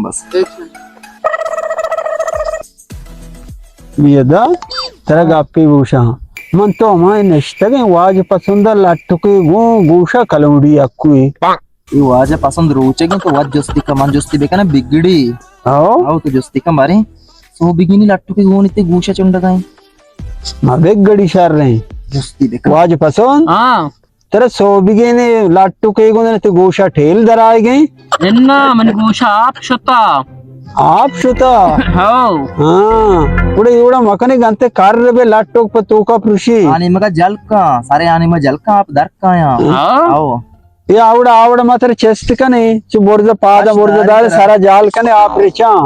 بس۔ میدا، ترا گپے گوشاں۔ من تو ہمائیں نشتگیں واجہ پسند ءَ لٹکے گوں گوشا کلونڈی اکوئی۔ اے واجہ پسند روچگیں تو وت جستی کن، من جستی بکناں بگڑی۔ ہاؤ۔ ہاؤ تو جستی کن باریں۔ سوبگینی لٹکے گوں تے گوشا چنڈگائیں۔ ما بگڑی شر رہیں۔ جستی بکن۔ واجہ پسند؟ ہاں۔ ترا سوبگینے لٹکے گوں تے گوشا ٹیل درائے گئے؟ انا، من گوشا آپ شتا۔ آپ شتا؟ ہاؤ۔ ہاں۔ گڑا ایوڑا مکنے گنتے کر بے لٹک پہ توکا پروشی۔ آنی مگا جلکا، سارے آنی مگا جلکا آپ درکا یا۔ ہاؤ۔ ہاؤ۔ اے آوڑا، آوڑا ما ترا چست کنے، چو برزا پادا، برزا دار، سارا جال کنے، آپ رچاں۔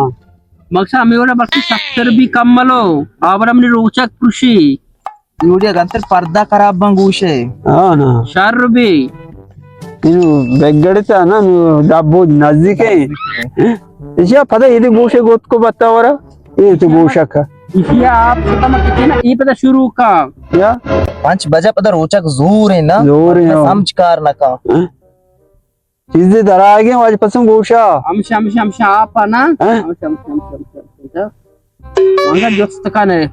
مقصد ہمیں وڑا بلکہ سختر بھی کم ملو، آوڑا منی روچک پروشی۔ یوڑیا گنتر پردہ خراب بن گوشے۔ ہاں نا۔ شر بھی۔ اینو بگڑتا نا، نو ڈبو نزدیک ہے۔ ایشیا پدا ایدی گوشے گوت کو بتا ورا۔ اے تو گوشک۔ ایشیا آپ ختم کتنا، ای پدا شروع کا۔ یا؟ پنچ بجہ پدا روچک زور ہے نا۔ زور ہے، ہاں۔ سمجھ کار نہ کا۔ ہاں۔ چیزے درائگیں واجہ پسند گوشا۔ ہمشہ، ہمشہ، ہمشہ آپ نا۔ ہاں۔ ہمشہ، ہمشہ، ہمشہ، ہمشہ، ہمشہ۔ مانگا جست کنے۔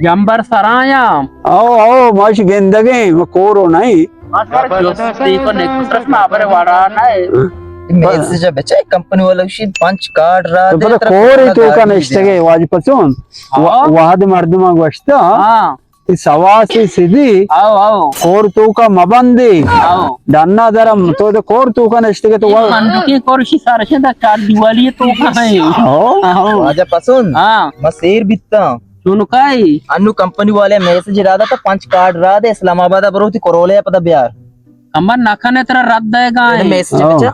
جمبر سرایاں۔ او، او، ماش گندگیں، ما کورو نہیں۔ ماش جستی کو نیکسس ما بر وڑا نہیں۔ میسج بچے کمپنی والا شی پنچ کارڈ را تو دے، پتہ ترا کورے تو کا نشتگے، واجہ پسند۔ ہاں۔ وا-، وہد مردماں گوشتا۔ ہاں۔ اے سواسی سدی۔ آؤ، آؤ۔ کور توکا مبندی۔ آؤ۔ ڈنا درم تو دے کور توکا نشتگے تو وا-، منڈکی کورشی سارشن دا چار دیوالی توکا ہے۔ آؤ۔ آؤ۔ واجہ پسند۔ ہاں۔ ما سیر بیتا۔ چونکائی؟ انو کمپنی والے میسج را دا تا پنچ کارڈ را دے اسلام آباد برو تی کرولے پدا بیار۔ کمبر نہ کنے ترا رد دے گا۔ میسج ہاں۔ بچا۔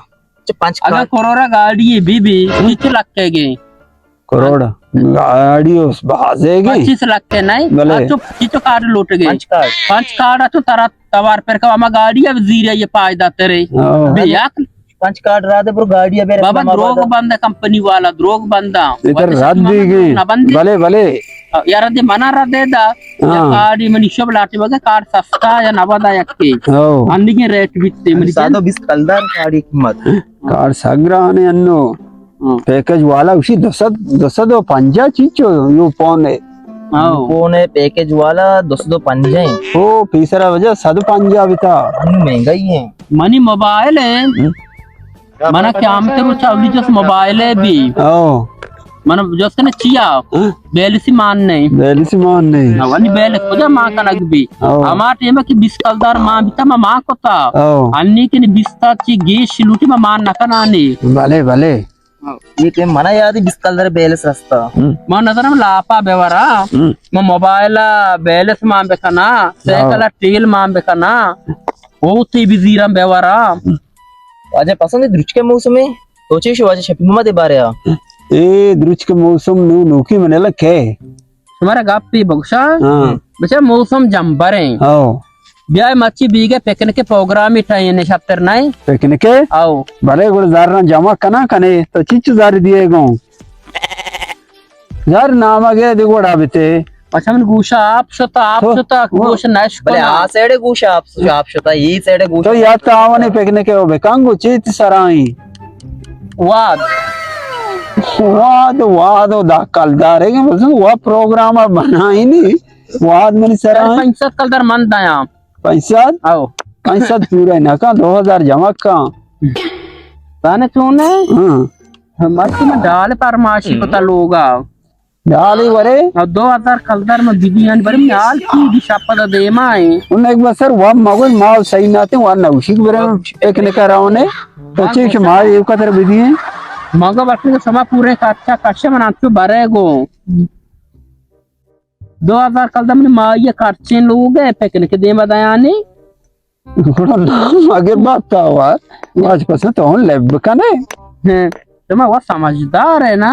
چہ پنچ اگاں کارڈ۔ کروڑا گاڑی بی بی، ہم۔ کچھ لکھ کے گے۔ کروڑ گاڑی اس بازے گی۔ پچیس لکھ کے نہیں۔ بلے۔ آ تو کچھ کارڈ لوٹ گئے۔ پنچ کارڈ۔ پنچ کارڈ تو ترا توار پر کا، اما گاڑی اب زیرے یہ فائدہ ترے۔ ہاں۔ بے عقل۔ پنچ کارڈ را دے برو گاڑی ابے بابا اسلام آباد۔ دروغ بندہ کمپنی والا، دروغ بندہ۔ ادھر وقت رد شما دی گئی۔ نہ بندی۔ بلے، بلے۔ یار دے منا را دے دا۔ ہاں۔ یا کارڈ منی شب لاٹی بگے کارڈ سستا یا نودا یکی۔ ہاں۔ انگے ریٹ بیتے منی سادو بیس کلدار کارڈی قیمت۔ کارڈ سگرانے انو۔ ہاں۔ پیکج والا اسی دو سد، دو سد و پنجاہ چیچو یو پونے۔ ہاں۔ پونے پیکج والا دو سد و پنجاہ ہیں۔ او پیسرا وجہ سد و پنجاہ بیتا۔ انو مہنگائی ہیں۔ منی موبائل ہے۔ ہم۔ منا کہ ہم تو چاولی جس موبائل ہے بھی۔ او۔ من جس کنے چیا؟ ہاں؟ بیلسی مان نہیں۔ بیلسی مان نہیں۔ نہ، ونی بیل کجا مان کنگ بھی؟ او۔ ہما ٹیم کہ بیس کلدار مان بیتا، ما مان کتا۔ او۔ انی کہ بیس تا چی گیش لوٹی ما مان نہ کنانی۔ بلے، بلے۔ یہ ٹیم منا یاد ہے بیس کلدار بیلس رستا۔ ہم۔ ما نظر ہم لاپا بیورا۔ ہم۔ ما موبائل بیلس مان بکنا، سائیکل ٹیل مان بکنا۔ او تی بھی زیرم بیورا۔ واجہ پسند ہے درچکے موسم ہے؟ تو چے شو واجہ شفیع محمد بارے آ؟ اے درچکے موسم نو نوکی من لکھے۔ شمارا گپی بگشا؟ ہاں۔ بچا موسم جمبر ہیں۔ ہاں۔ بیا مچی بیگے پکنک پروگرامی ٹائیں شپتر نہیں؟ پکنک؟ آؤ۔ بلے گڑ زر جمع کنا کنے تو چیچ زر دیے گوں۔ زر نامہ گے دی گڑا بیتے۔ اچھا، من گوشا آپ شتا، آپ تو شتا، وہ گوش نش بلے کنا۔ آ سیڑے گوشا آپ، آپ شتا، یہ سیڑے گوشا تو یا تاونے پکنک ہو بکن گو چیت سرائیں۔ واد۔ واد، واد و دا کلدار ہے کہ بزن وا پروگرام بنائی نہیں۔ واد منی سرائیں۔ پنچ سد کلدار من دایا۔ پنچ سد؟ آؤ۔ پنچ سد پورا نہ کن، دو ہزار جمع کن۔ تانے چون ہے؟ ہاں۔ مرچی من ڈال پرماشی کتا لوگا۔ ڈالی ورے؟ او دو ہزار کلدار من بدیان، بری من حال کی دی شپ دا دیما ہیں۔ ان ایک بسر واب مگوز ما صحیح ناتے وار نوشی برے پکنک راونے۔ تو چیش ما ایو قدر بدییں۔ مگو بس شما پورے خرچہ کشے من انچو برے گو۔ دو ہزار کلدار من ماہی خرچیں لوگ ہے پکنک دیما دیانی۔ گڑا نام اگر بات آوا، واج پسند تو ہم لب کنے۔ ہاں، شما وہ سمجھدار ہے نا؟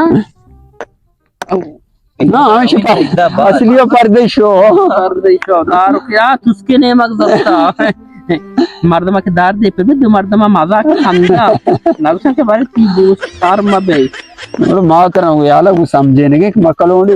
نا، ہمیشہ پر-، اصلی پردیشو۔ پردیشو، دارو کیا تسکے نیمگ زبتا۔ مردم کہ دار دے پہ دو مردم مزاق خندا۔ نوشن کہ بارے تی دوست کار مبے۔ گڑا ما ترا وہ یالا کو سمجھے نگے کہ مکلوڑے۔